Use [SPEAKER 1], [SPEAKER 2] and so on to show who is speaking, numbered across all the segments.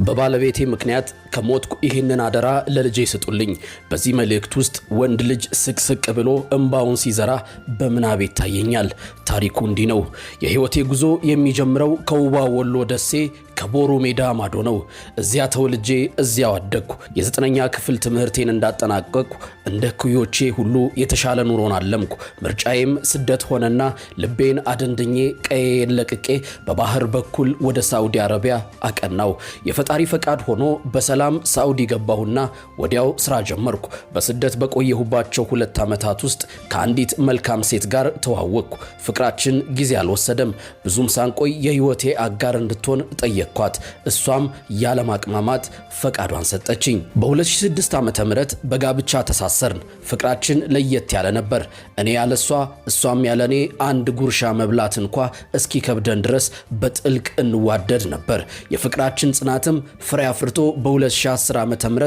[SPEAKER 1] በባለቤቴ ምክንያት ከሞትኩ ይህንን አደራ ለልጄ ስጡልኝ። በዚህ መልእክት ውስጥ ወንድ ልጅ ስቅስቅ ብሎ እምባውን ሲዘራ በምናቤ ይታየኛል። ታሪኩ እንዲህ ነው። የህይወቴ ጉዞ የሚጀምረው ከውቧ ወሎ ደሴ ከቦሩ ሜዳ ማዶ ነው። እዚያ ተወልጄ እዚያው አደግኩ። የ9ኛ ክፍል ትምህርቴን እንዳጠናቀቅኩ እንደ ኩዮቼ ሁሉ የተሻለ ኑሮን አለምኩ። ምርጫዬም ስደት ሆነና ልቤን አደንድኜ ቀዬን ለቅቄ በባህር በኩል ወደ ሳዑዲ አረቢያ አቀናው። የፈጣሪ ፈቃድ ሆኖ በሰላም ሳዑዲ ገባሁና ወዲያው ስራ ጀመርኩ። በስደት በቆየሁባቸው 2 ዓመታት ውስጥ ከአንዲት መልካም ሴት ጋር ተዋወቅኩ። ፍቅራችን ጊዜ አልወሰደም። ብዙም ሳንቆይ የህይወቴ አጋር እንድትሆን ጠየቅኳት። እሷም ያለማቅማማት ፈቃዷን ሰጠችኝ። በ2006 ዓ.ም በጋብቻ ተሳሰርን። ፍቅራችን ለየት ያለ ነበር። እኔ ያለሷ እሷም ያለ እኔ አንድ ጉርሻ መብላት እንኳ እስኪከብደን ድረስ በጥልቅ እንዋደድ ነበር። የፍቅራችን ጽናትም ፍሬ አፍርቶ በ2010 ዓ.ም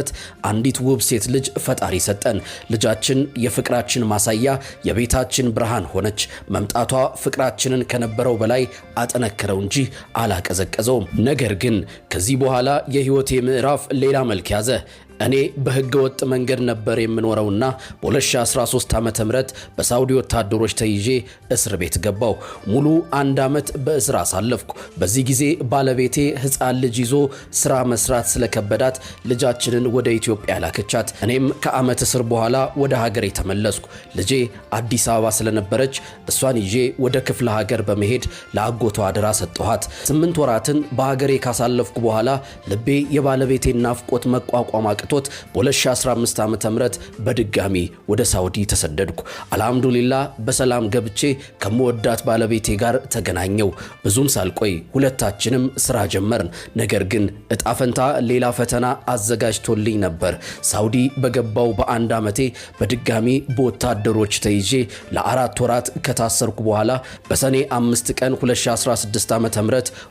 [SPEAKER 1] አንዲት ውብ ሴት ልጅ ፈጣሪ ሰጠን። ልጃችን የፍቅራችን ማሳያ፣ የቤታችን ብርሃን ሆነች። መምጣቷ ፍቅራችንን ከነበረው በላይ አጠነከረው እንጂ አላቀዘቀዘውም። ነገር ግን ከዚህ በኋላ የህይወቴ ምዕራፍ ሌላ መልክ ያዘ። እኔ በህገ ወጥ መንገድ ነበር የምኖረውና በ2013 ዓ.ም በሳውዲ ወታደሮች ተይዤ እስር ቤት ገባው። ሙሉ አንድ ዓመት በእስር አሳለፍኩ። በዚህ ጊዜ ባለቤቴ ህፃን ልጅ ይዞ ስራ መስራት ስለከበዳት ልጃችንን ወደ ኢትዮጵያ ላከቻት። እኔም ከዓመት እስር በኋላ ወደ ሀገሬ ተመለስኩ። ልጄ አዲስ አበባ ስለነበረች እሷን ይዤ ወደ ክፍለ ሀገር በመሄድ ለአጎቷ አደራ ሰጠኋት። 8 ወራትን በሀገሬ ካሳለፍኩ በኋላ ልቤ የባለቤቴን ናፍቆት መቋቋም አቅቶት በ2015 ዓ.ም በድጋሚ ወደ ሳውዲ ተሰደድኩ። አልሐምዱሊላ በሰላም ገብቼ ከምወዳት ባለቤቴ ጋር ተገናኘው። ብዙም ሳልቆይ ሁለታችንም ስራ ጀመርን። ነገር ግን እጣ ፈንታ ሌላ ፈተና አዘጋጅቶልኝ ነበር። ሳውዲ በገባው በአንድ ዓመቴ በድጋሚ በወታደሮች ተይዤ ለ4 ወራት ከታሰርኩ በኋላ በሰኔ 5 ቀን 2016 ዓ.ም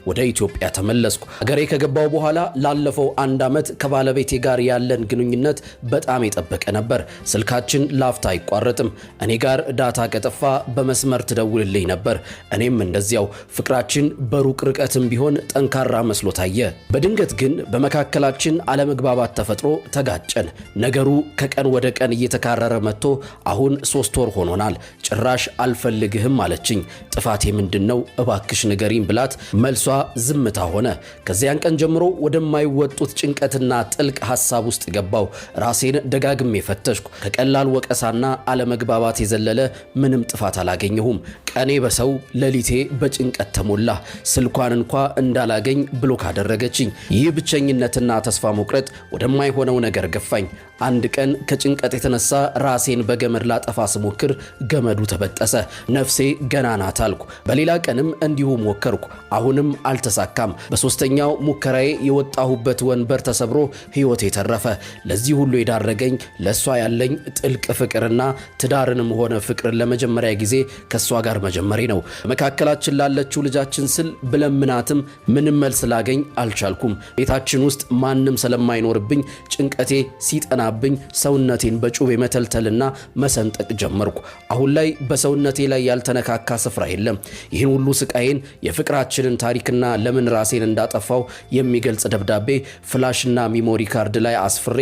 [SPEAKER 1] ወደ ኢትዮጵያ ተመለስኩ። ሀገሬ ከገባው በኋላ ላለፈው አንድ ዓመት ከባለቤቴ ጋር ያለን ግንኙነት በጣም የጠበቀ ነበር። ስልካችን ላፍታ አይቋረጥም። እኔ ጋር data ከጠፋ በመስመር ትደውልልኝ ነበር። እኔም እንደዚያው። ፍቅራችን በሩቅ ርቀትም ቢሆን ጠንካራ መስሎ ታየ። በድንገት ግን በመካከላችን አለመግባባት ተፈጥሮ ተጋጨን። ነገሩ ከቀን ወደ ቀን እየተካረረ መጥቶ አሁን 3 ወር ሆኖናል። ጭራሽ አልፈልግህም አለችኝ። ጥፋቴ ምንድን ነው እባክሽ ንገሪኝ ብላት መልሷ ዝምታ ሆነ። ከዚያን ቀን ጀምሮ ወደማይወጡት ጭንቀትና ጥልቅ ሐሳብ ውስጥ ገባው። ራሴን ደጋግሜ ፈተሽኩ። ከቀላል ወቀሳና አለመግባባት የዘለለ ምንም ጥፋት አላገኘሁም። ቀኔ በሰው ሌሊቴ በጭንቀት ተሞላ። ስልኳን እንኳ እንዳላገኝ block አደረገችኝ። ይህ ብቸኝነትና ተስፋ መቁረጥ ወደማይሆነው ነገር ገፋኝ። አንድ ቀን ከጭንቀት የተነሳ ራሴን በገመድ ላጠፋ ስሞክር ገመዱ ተበጠሰ። ነፍሴ ገና ናት አልኩ። በሌላ ቀንም እንዲሁ ሞከርኩ። አሁንም አልተሳካም። በሶስተኛው ሙከራዬ የወጣሁበት ወንበር ተሰብሮ ሕይወቴ ተረፈ። ለዚህ ሁሉ የዳረገኝ ለእሷ ያለኝ ጥልቅ ፍቅርና ትዳርንም ሆነ ፍቅርን ለመጀመሪያ ጊዜ ከእሷ ጋር መጀመሬ ነው። በመካከላችን ላለችው ልጃችን ስል ብለምናትም ምንም መልስ ላገኝ አልቻልኩም። ቤታችን ውስጥ ማንም ስለማይኖርብኝ ጭንቀቴ ሲጠናብኝ ሰውነቴን በጩቤ መተልተልና መሰንጠቅ ጀመርኩ። አሁን ላይ በሰውነቴ ላይ ያልተነካካ ስፍራ የለም። ይህን ሁሉ ስቃዬን፣ የፍቅራችንን ታሪክና ለምን ራሴን እንዳጠፋው የሚገልጽ ደብዳቤ flash ና memory card ላይ አስፍሬ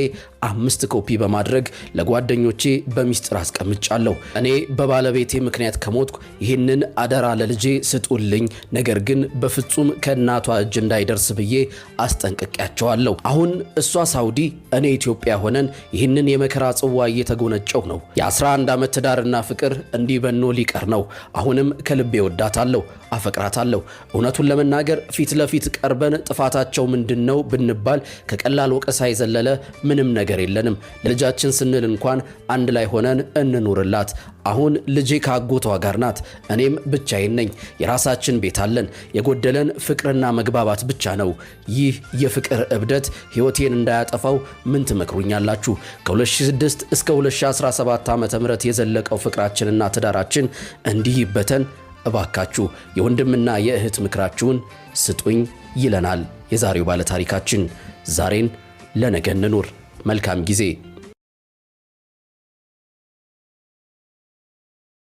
[SPEAKER 1] አምስት ኮፒ በማድረግ ለጓደኞቼ በሚስጥር አስቀምጫለሁ። እኔ በባለቤቴ ምክንያት ከሞትኩ ይህንን አደራ ለልጄ ስጡልኝ፣ ነገር ግን በፍጹም ከእናቷ እጅ እንዳይደርስ ብዬ አስጠንቅቄያቸዋለሁ። አሁን እሷ ሳውዲ፣ እኔ ኢትዮጵያ ሆነን ይህንን የመከራ ጽዋ እየተጎነጨው ነው። የ11 ዓመት ትዳርና ፍቅር እንዲህ በኖ ሊቀር ነው። አሁንም ከልቤ ወዳታለሁ፣ አፈቅራታለሁ። እውነቱን ለመናገር ፊት ለፊት ቀርበን ጥፋታቸው ምንድን ነው ብንባል ከቀላል ወቀሳ የዘለለ ምንም ነገር የለንም። ለልጃችን ስንል እንኳን አንድ ላይ ሆነን እንኑርላት። አሁን ልጄ ከአጎቷ ጋር ናት፣ እኔም ብቻዬን ነኝ። የራሳችን ቤት አለን። የጎደለን ፍቅርና መግባባት ብቻ ነው። ይህ የፍቅር እብደት ሕይወቴን እንዳያጠፋው ምን ትመክሩኛላችሁ? ከ2006 እስከ 2017 ዓ.ም የዘለቀው ፍቅራችንና ትዳራችን እንዲህ ይበተን? እባካችሁ የወንድምና የእህት ምክራችሁን ስጡኝ ይለናል የዛሬው ባለታሪካችን። ዛሬን ለነገ እንኑር። መልካም ጊዜ።